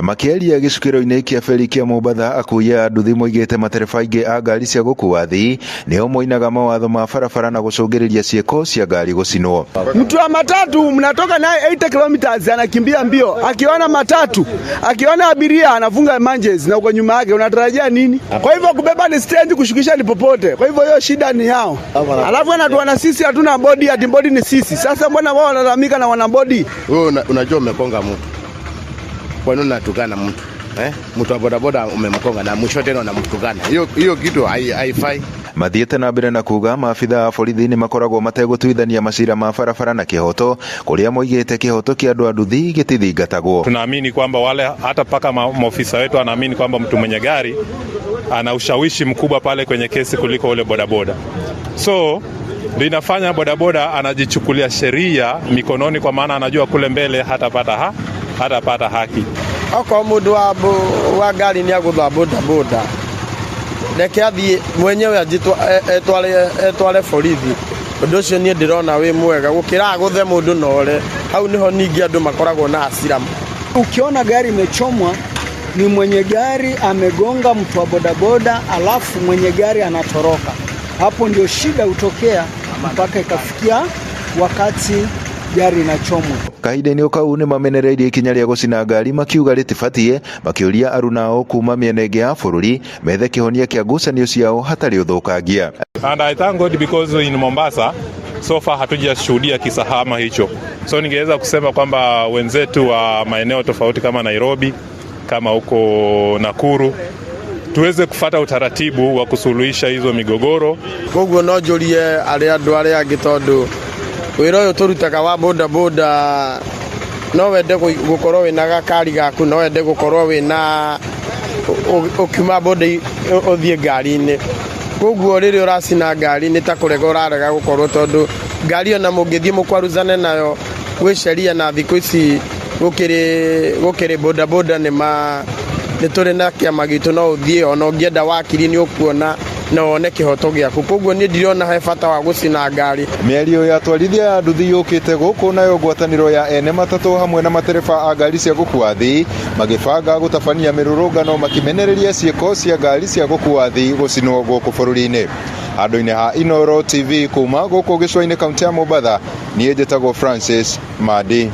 Makĩaria gĩcukĩro-inĩ kĩa feri kĩa Mombatha, akui a nduthi moigĩte matereba aingĩ a ngari cia gũkua athii nĩo moinaga mawatho ma barabara na gũcũngĩrĩria ciĩko cia ngari gũcinwo. Mtu wa matatu mnatoka naye 80 kilometers anakimbia mbio, akiona matatu, akiona abiria anafunga manjes na uko nyuma yake, unatarajia nini? Kwa hivyo kubeba ni stand, kushukisha ni popote. Kwa hivyo hiyo shida ni yao. Alafu anatuona sisi hatuna bodi, ati bodi ni sisi. Sasa mbona wao wanalalamika na wana bodi? Wewe unajua umekonga mtu, kwa nini unatukana mtu eh? Mtu wa bodaboda umemkonga na mwisho tena unamtukana. Hiyo hiyo kitu haifai. Mathiĩte na mbere na kuga maabitha a borithi nĩ makoragwo mategũtuithania macira ma barabara na kĩhoto, kũrĩa moigĩte kĩhoto kĩa andũ a nduthi gĩtithingatagwo. Tunaamini kwamba wale hata mpaka maofisa wetu anaamini kwamba mtu mwenye gari ana ushawishi mkubwa pale kwenye kesi kuliko ule bodaboda, so ndio inafanya bodaboda anajichukulia sheria mikononi, kwa maana anajua kule mbele hatapata haki. Okorwo mundu wa ngari ni agutha bodaboda, reke athiĩ mwenyewe etware borithi. Ũndũ ũcio niĩ ndĩrona wĩ mwega gũkĩra agũthe mũndũ na ore. Hau nĩho ningĩ andũ makoragwo na hasira. Ukiona gari imechomwa ni mwenye gari amegonga mtu wa bodaboda, alafu mwenye gari anatoroka. Hapo ndio shida hutokea mpaka ikafikia wakati gari inachomwa. Kahinda-inĩ o kau nĩ mamenereirie ikinya rĩa gũcina ngari, makiuga rĩtibatiĩ, makĩũria arunao kuma mĩena ĩngĩ ya bũrũri methe kĩhonia kĩa ngucanio ciao hatarĩ ũthũkangia. And I thank God because in Mombasa so far hatujashuhudia kisa kama hicho, so ningeweza kusema kwamba wenzetu wa maeneo tofauti kama Nairobi, kama huko Nakuru, tuweze kufata utaratibu wa kusuluhisha hizo migogoro. Koguo no njũrie arĩa andũ arĩa angĩ, tondũ wĩra ũyũ tũrutaga wa bodaboda, no wende gũkorwo wĩna gakari gaku, no wende gũkorwo wĩna ũkiuma boda ũthiĩ ngari-inĩ. Koguo rĩrĩa ũracina ngari nĩ ta kũrega ũrarega gũkorwo, tondũ ngari ona mũngĩthiĩ mũkwaruzane nayo gwĩ sheria, na thikũ ici gũkĩrĩ bodaboda nĩ ma nĩ tũrĩ na kĩama gitũ, no ũthiĩ ona ũngĩenda wakiri nĩ ũkuona na wone kĩhoto gĩaku. Koguo niĩ ndirona he bata wa gũcina ngari. Mĩario ya atwarithia ya nduthi yũkĩte gũkũ, nayo ngwatanĩro ya ene matatũ hamwe na matereba a ngari cia gũkua athii magĩbanga gũtabania mĩrũrũngano makĩmenereria ciĩko cia ngari cia gũkua athii gũcinwo gũkũ bũrũri-inĩ. Handũ-inĩ ha Inooro TV kuma gũkũ gĩcũa-inĩ, kaunti ya Mombatha, niĩ njĩtagwo Francis Madi.